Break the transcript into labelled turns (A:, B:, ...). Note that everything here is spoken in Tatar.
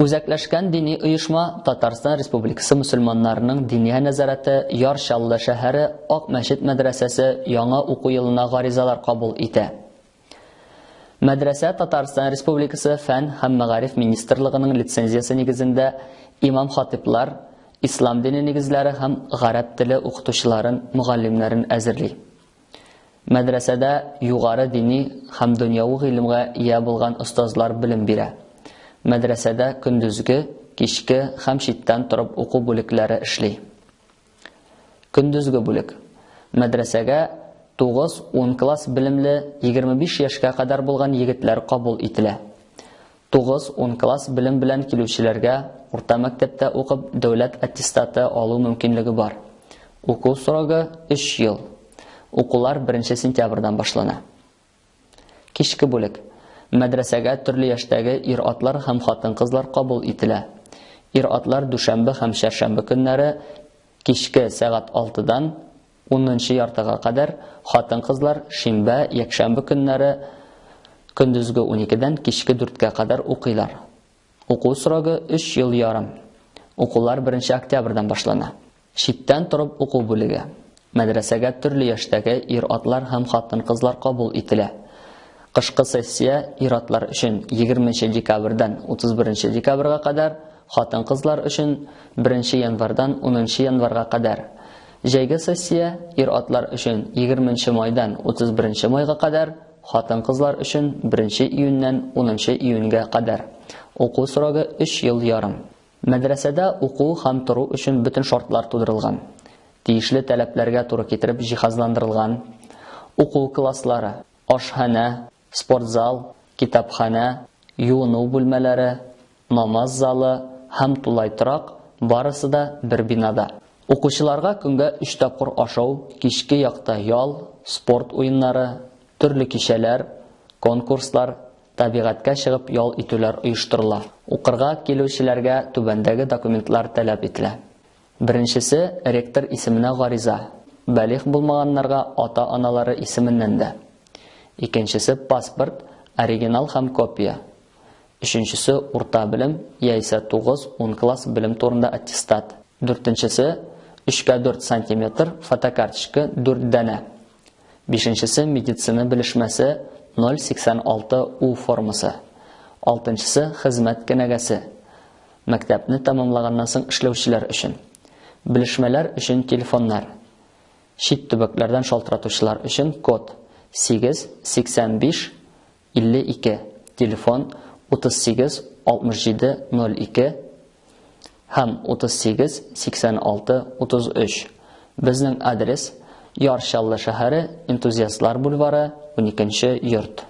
A: Үзәкләшкән дини оешма Татарстан Республикасы мөселманнарының Диния нәзарәте Яр Чаллы шәһәре Ак мәчет мәдрәсәсе яңа уку елына гаризалар кабул итә. Мәдрәсә Татарстан Республикасы Фән һәм мәгариф министрлыгының лицензиясе нигезендә имам-хатыйплар, ислам дине нигезләре һәм гарәп теле укытучыларын, мөгаллимнәрен әзерли. Мәдрәсәдә югары дини һәм дөньяви гыйлемгә ия булган остазлар белем бирә. Мәдрәсәдә көндезге, кичке һәм читтән торып уку бүлекләре эшли. Көндезге бүлек. Мәдрәсәгә 9-10 класс белемле 25 яшькә кадәр булган егетләр кабул ителә. 9-10 класс белем белән килүчеләргә урта мәктәптә укып дәүләт аттестаты алу мөмкинлеге бар. Уку срогы 3 ел. Укулар 1 сентябрьдән башлана. Кичке бүлек. Мәдрәсәгә төрле яшьтәге ир-атлар һәм хатын-кызлар кабул ителә. Ир-атлар дүшәмбе һәм чәршәмбе көннәре кичке сәгать 6-дан унынчы яртыга кадәр, хатын-кызлар шимбә, якшәмбе көннәре көндезге уникедән кичке дүрткә кадәр укыйлар. Уку срогы өч ел ярым. Укулар беренче октябрьдән башлана. Читтән торып уку бүлеге. Мәдрәсәгә төрле яшьтәге ир-атлар һәм хатын-кызлар кабул ителә. Кышкы сессия ир-атлар өчен 20 декабрьдән 31 декабрьгә кадәр, хатын-кызлар өчен 1 январьдан 10 январьга кадәр. Җәйге сессия ир-атлар өчен 20 майдан 31 майга кадәр, хатын-кызлар өчен 1 июньнән 10 июньгә кадәр. Уку срогы 3 ел ярым. Мәдрәсәдә уку һәм тору өчен бөтен шартлар тудырылган. Тиешле таләпләргә туры китереп җиһазландырылган. Уку класслары, ашханә, спортзал, китапханә, юыну бүлмәләре, намаз залы һәм тулай торак, барысы да бер бинада. Укучыларга көнгә өч тапкыр ашау, кичке якта ял, спорт уеннары, төрле кичәләр, конкурслар, табигатькә чыгып ял итүләр оештырыла. Укырга килүчеләргә түбәндәге документлар таләп ителә. Беренчесе, ректор исеменә гариза, балигъ булмаганнарга ата-аналары исеменнән дә. Икенчесе, паспорт, оригинал һәм копия. Өченчесе, урта белем, яисә 9-10 класс белем турында аттестат. Дүртенчесе, 3-кә 4 сантиметр фотокарточка 4 данә. Бишенчесе, медицина белешмәсе 0,86 У формасы. Алтынчысы, хезмәт кенәгәсе. Мәктәпне тәмамлаганнан соң эшләүчеләр өчен. Белешмәләр өчен телефоннар. Чит төбәкләрдән шалтыратучылар өчен код 8 85 52, телефон 38 67 02 һәм 38 86 33. Безнең адрес, Яр Чаллы шәһәре, Энтузиастлар бульвары, 12 нче йорт.